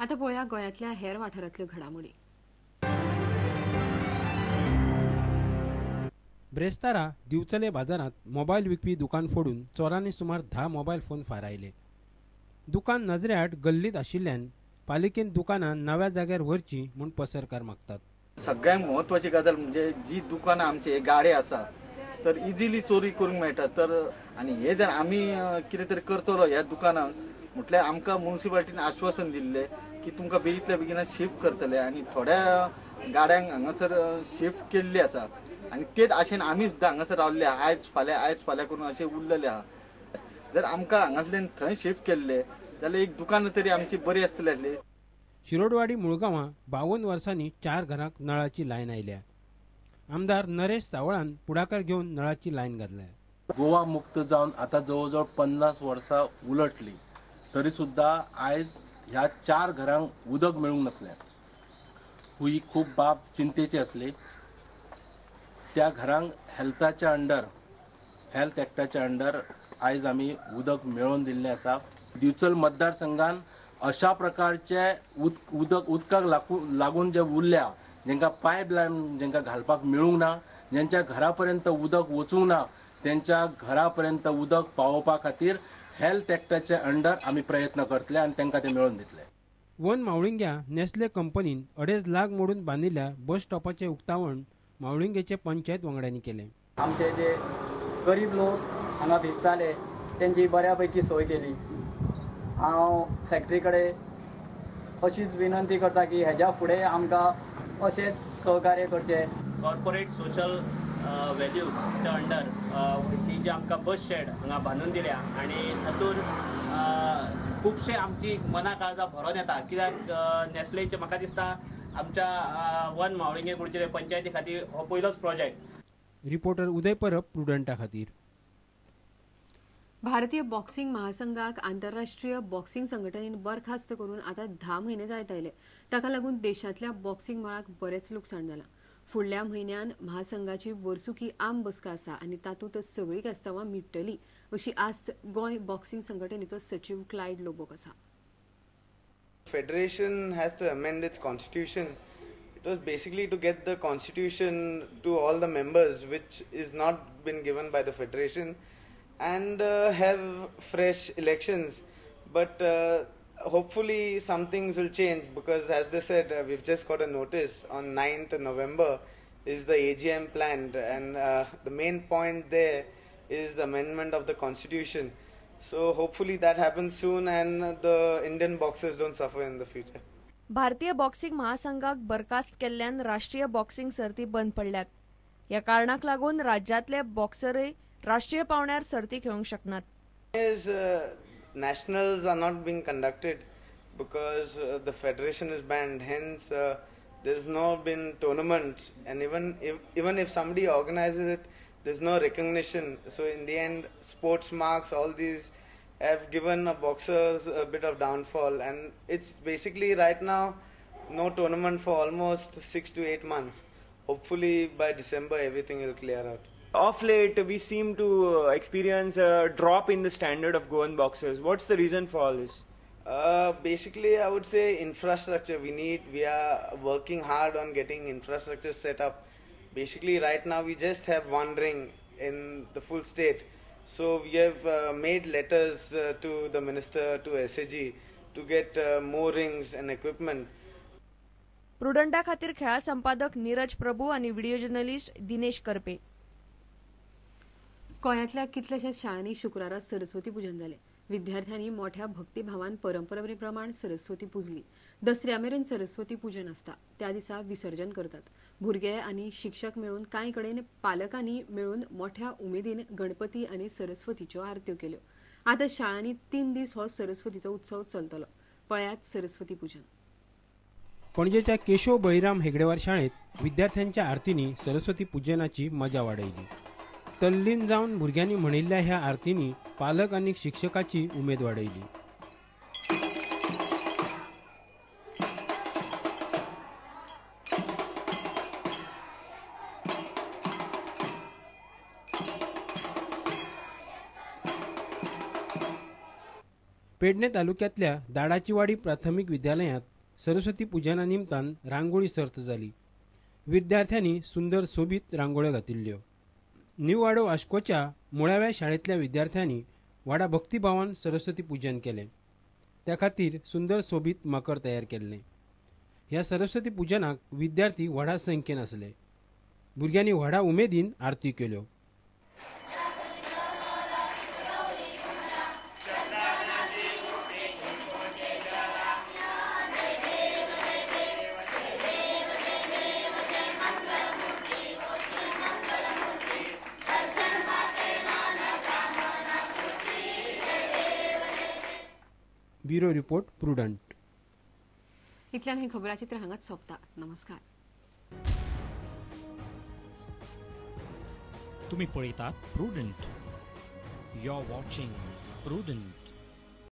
आतां पळोवया गोंयांतल्या हेर वाठारांतल्यो घडामोडी. ब्रेस्तारा दिवचले बाजारांत मोबायल विकपी दुकान फोडून चोरांनी सुमार 10 मोबायल फोन फारायले. दुकान नजरेआड गल्लीत आशिल्ल्यान पालिकेन दुकानां नव्या जाग्यार व्हरची म्हूण पसरकार मागतात. सगळ्यांत म्हत्वाची गजाल म्हणजे जी दुकानां आमचे गाडे आसा तर इजिली चोरी करूंक मेळटा. तर आनी हे जर आमी कितें तरी करतलो ह्या दुकानांक म्हटल्यार आमकां मुन्सिपालिटीन आश्वासन दिल्लें की तुमकां बेगीतल्या बेगीन शिफ्ट करतले आनी थोड्या गाड्यांक हांगासर शिफ्ट केल्ली आसा आनी तेच आशेन आमी सुद्दां हांगासर रावल्ले आयज फाल्यां करून अशें उरलेले आहा. जर आमकां हांगासल्यान थंय शिफ्ट केल्ले जाल्यार एक दुकानां तरी आमची बरी आसतली आसली. शिरोडवाडी मुळगांवां 52 वर्सांनी 4 घरांक नळाची लायन आयल्या. आमदार नरेश सावळान पुढाकार घेवन नळाची लायन घातल्या. गोवा मुक्त जावन आतां जवळ जवळ 50 वर्सां उलटली तरी सुद्दां आयज ह्या 4 घरांक उदक मेळूंक नासलें. ही खूब बाब चिंतेची आसली. त्या घरांक हेल्थाच्या अंडर, हेल्थ एक्टाच्या अंडर आयज आमी उदक मेळोवन दिल्लें आसा. दिवचल मतदारसंघान अशा प्रकारचे उदकाक लागून जे उरल्या, जेंकां पायप लायन जेंकां घालपाक मेळूंक ना, जेंच्या घरा पर्यंत उदक वचूंक ना, तेंच्या घरा पर्यंत उदक पावोवपा खातीर हेल्थ एक्टाच्या अंडर आमी प्रयत्न करतले आनी तेंकां ते मेळोवन दितले. वन मावळिंग्या नेस्ले कंपनीन 2.5 लाख मोडून बांदिल्ल्या बस स्टॉपाचें उक्तावण मावळिंगेचे पंचायत वांगड्यांनी केलें. आमचे जे गरीब लोक हांगा भिजताले तेंची बऱ्या पैकी सोय केली. हांव फॅक्टरी कडेन अशीच विनंती करता की हेज्या फुडें आमकां अशेंच सहकार्य करचें. कॉर्पोरेट सोशल व्हॅल्यूजच्या अंडर ही जी आमकां बस शेड हांगा बांदून दिल्या आनी तातूंत खुबशे आमची मना काळजां भरोन येता. कित्याक नेस्लेचे म्हाका दिसता आमच्या वन मावळिंगे कुडचडे पंचायती खातीर हो पयलोच प्रोजेक्ट. रिपोर्टर उदय परब, प्रुडंटा खातीर. भारतीय बॉक्सिंग महासंघाक आंतरराष्ट्रीय बॉक्सिंग संघटनेन बरखास्त करून आतां 10 म्हयने जायत आयले. ताका लागून देशांतल्या बॉक्सिंग मळाक बरेंच लुकसाण जालां. फुडल्या म्हयन्यान महासंघाची वर्सुकी आम बसका आसा आनी तातूंत सगळीं प्रस्तावां मिटतली अशी आस्त गोंय बॉक्सिंग संघटनेचो सचीव क्लायड लोबोक आसा. Federation has to amend its constitution. It was basically to get the constitution to all the members, which is not been given by the federation, and have fresh elections. But hopefully some things will change, because as they said, we've just got a notice on 9th November is the AGM planned, and the main point there is the amendment of the constitution. So hopefully that happens soon and the Indian boxers don't suffer in the future. भारतीय boxing महासंघाक बरखास्त केल्ल्यान राष्ट्रीय boxing सर्ती बंद पडल्यात. ह्या कारणाक लागून राज्यांतले बॉक्सरय राष्ट्रीय पावंड्यार सर्ती खेळूंक शकनात. Nationals are not being conducted because the federation is banned. Hence, there's no been tournaments, and even if somebody organizes it, there's no recognition. So in the end, sports marks, all these have given boxers a bit of downfall, and it's basically right now no tournament for almost 6 to 8 months. Hopefully by December everything will clear out. Off late, we seem to experience a drop in the standard of Goan boxers. What's the reason for all this? Basically, I would say infrastructure. We are working hard on getting infrastructure set up. Basically, right now we just have one ring in the full state. So we have made letters to the minister, to SAG, to get more rings and equipment. प्रुडंटा खातीर खेळा संपादक नीरज प्रभू आनी video journalist Dinesh Karpe. गोंयांतल्या कितल्याशाच शाळांनी शुक्रारा सरस्वती पूजन जालें. विद्यार्थ्यांनी मोठ्या भक्तिभावान परंपरे प्रमाण सरस्वती पुजली. दसऱ्या मेरेन सरस्वती पूजन आसता. त्या दिसा विसर्जन करतात. भुरगे आनी शिक्षक मेळून कांय कडेन पालकांनी मेळून मोठ्या उमेदीन गणपती आनी सरस्वतीच्यो आरत्यो केल्यो. आतां शाळांनी 3 दीस हो सरस्वतीचो उत्सव चलतलो. पळयात सरस्वती पूजन. पणजेच्या केशव बळीराम हेगडेवार शाळेत विद्यार्थ्यांच्या आरतींनी सरस्वती पूजनाची मजा वाडयली. तल्लीन जावन भुरग्यांनी म्हणिल्ल्या ह्या आरतींनी पालक आनी शिक्षकाची उमेद वाडयली. पेडणे तालुक्यातल्या दाडाचीवाडी प्राथमिक विद्यालयात सरस्वती पुजना निमतान रांगोळी सर्त जाली. विद्यार्थ्यांनी सुंदर सोबीत रांगोळ्यो घातिल्ल्यो. न्यू वाडो वास्कोच्या मुळाव्या शाळेंतल्या विद्यार्थ्यांनी व्हडा भक्तिभावान सरस्वती पूजन केलें. त्या खातीर सुंदर सोबीत मकर तयार केल्लें. ह्या सरस्वती पुजनाक विद्यार्थी व्हडा संख्येन आसले. भुरग्यांनी व्हडा उमेदीन आरती केल्यो. Bureau report, Prudent. इतल्यान हे खबराचित्र हांगाच सोंपता. नमस्कार. तुम्ही पळयतात Prudent. You are watching Prudent.